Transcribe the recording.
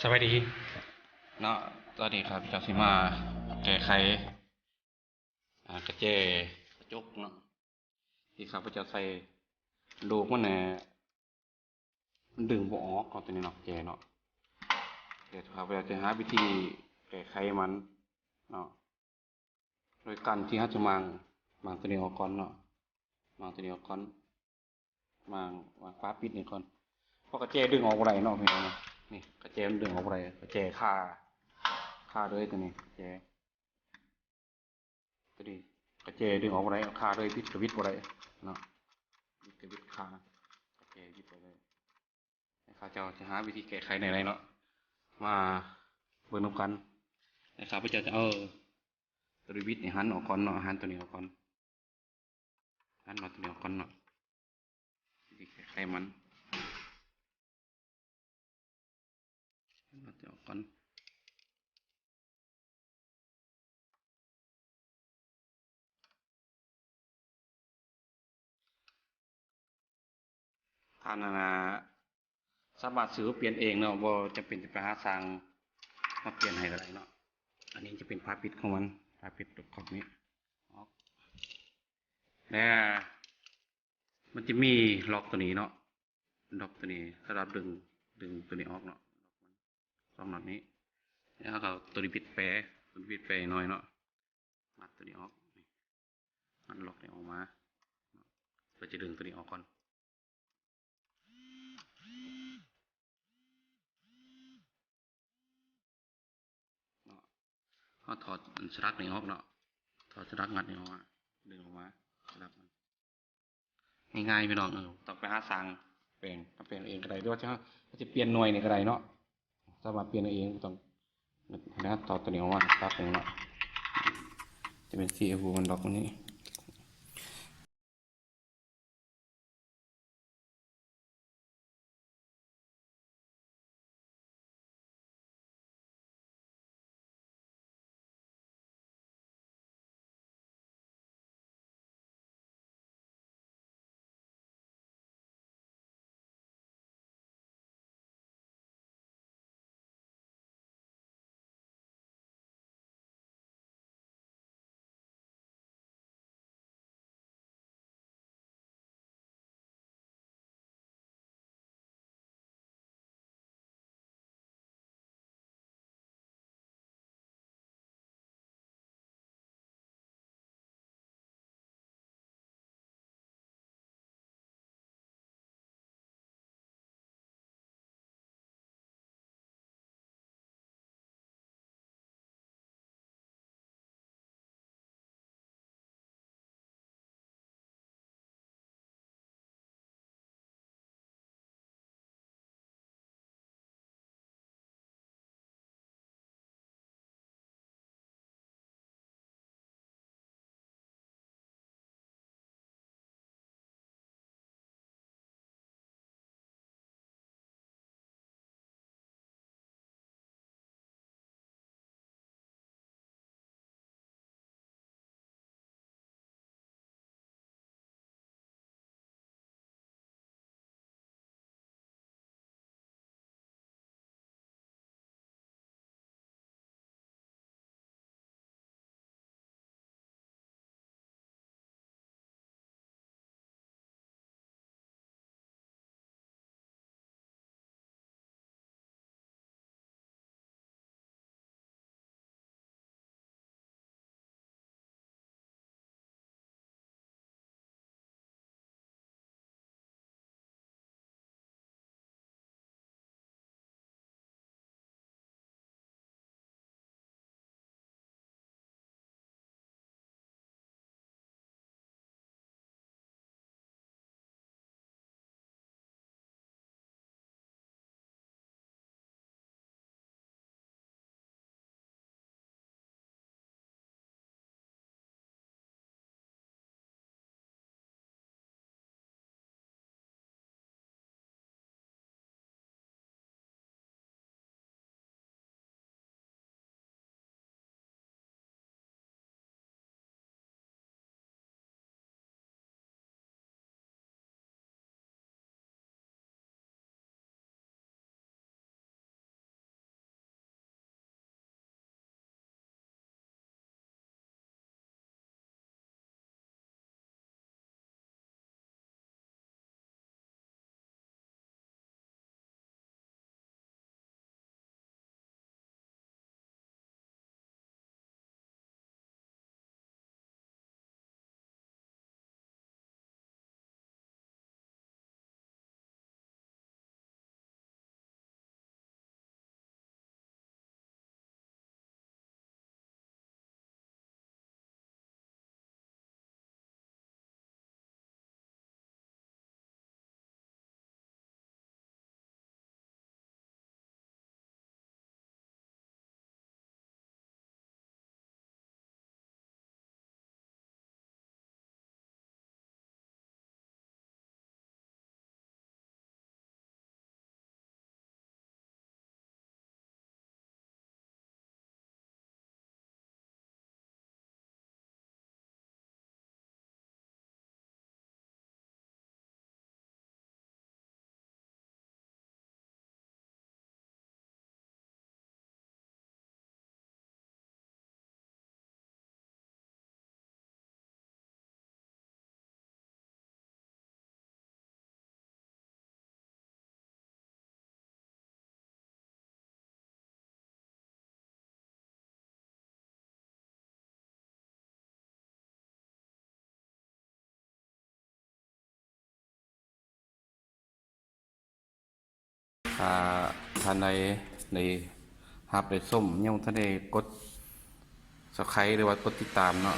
ສະບາຍດີເນາະ, ຕອນນີ້ຂ້າພະເຈົ້າຊິມາແກ້ໄຂ ອ່າ ກະແຈກະຈົກເນາະ ທີ່ຂ້າພະເຈົ້າໃສ່ໂດກມັນແນ່ ມັນດຶງບໍ່ອອກເນາະ ຕົວນີ້ເນາະ ແຈເນາະ. ແຕ່ຂ້າພະເຈົ້າຈະຫາວິທີແກ້ໄຂມັນເນາະ ໂດຍການທີ່ເຮົາຈະມ້າງ ມ້າງຕົວນີ້ອອກກ່ອນເນາະ, ມ້າງຕົວນີ້ອອກກ່ອນ ມ້າງ ມ້າງຝາປິດນີ້ກ່ອນ ເພາະກະແຈດຶງອອກບໍ່ໄດ້ເນາະ ພີ່ນ້ອງເນາະ. ນີ້ກະແຈມັນດຶງອອກບໍ່ໄດ້ ກະແຈຄາ ຄາເລີຍຕົວນີ້ ແຈ ຕົວນີ້ກະແຈດຶງອອກບໍ່ໄດ້ ຄາເລີຍ ບິດກະບິດບໍ່ໄດ້ເນາະ ບິດກະບິດຄາ ກະແຈບິດບໍ່ໄດ້. ຂ້າພະເຈົ້າຈະຫາວິທີແກ້ໄຂແນວໃດເນາະ ມາເບິ່ງນຳກັນ. ຂ້າພະເຈົ້າຈະເອົາຕົວບິດນີ້ຫັນອອກກ່ອນເນາະ ຫັນຕົວນີ້ອອກກ່ອນ ຫັນເອົາຕົວນີ້ອອກກ່ອນເນາະ ວິທີແກ້ໄຂມັນ ຫັນເອົາຕົວນີ້ອອກກ່ອນ. ທ່ານນັ້ນນະ ສາມາດຊື້ມາປ່ຽນເອງເນາະ ບໍ່ຈຳເປັນຈະໄປຫາຊ່າງມາປ່ຽນໃຫ້ກະໄດ້ເນາະ. ອັນນີ້ຈະເປັນຝາປິດຂອງມັນ ຝາປິດຕົວຂອບນີ້ອອກ ແລະ ມັນຈະມີລັອກຕົວນີ້ເນາະ ລັອກຕົວນີ້ສຳລັບດຶງ ດຶງຕົວນີ້ອອກເນາະ ສອງນັອດນີ້. ແລ້ວເຮົາກະເອົາຕົວນີ້ບິດແປ ຕົວນີ້ບິດແປໜ້ອຍເນາະ ມັດຕົວນີ້ອອກ ມັດລັອກນີ້ອອກມາ ເພື່ອຈະດຶງຕົວນີ້ອອກກ່ອນເນາະ. ເຮົາຖອດອັນສະຫຼັກນີ້ອອກເນາະ ຖອດສະຫຼັກງັດນີ້ອອກມາ ດຶງອອກມາ ສະຫຼັກມັນ ງ່າຍໆ ພີ່ນ້ອງ ເອີ ຕ້ອງໄປຫາຊ່າງແປງ ມາແປງເອງກະໄດ້ ຫຼືວ່າຈະ ຈະປ່ຽນໜ່ວຍນີ້ກະໄດ້ເນາະ ສາມາດປ່ຽນເອງ ຕ້ອງ ເຫັນໄໝ ຖອດຕົວນີ້ອອກມາ ຕັດອອກເນາະ ຈະເປັນສີຊຳພູມັນດອກນີ້. ຖ້າທ່ານໃດໄດ້ຮັບໄດ້ຊົມ ຍັງບໍ່ທັນໄດ້ກົດ Subscribe ຫຼືວ່າກົດຕິດຕາມເນາະ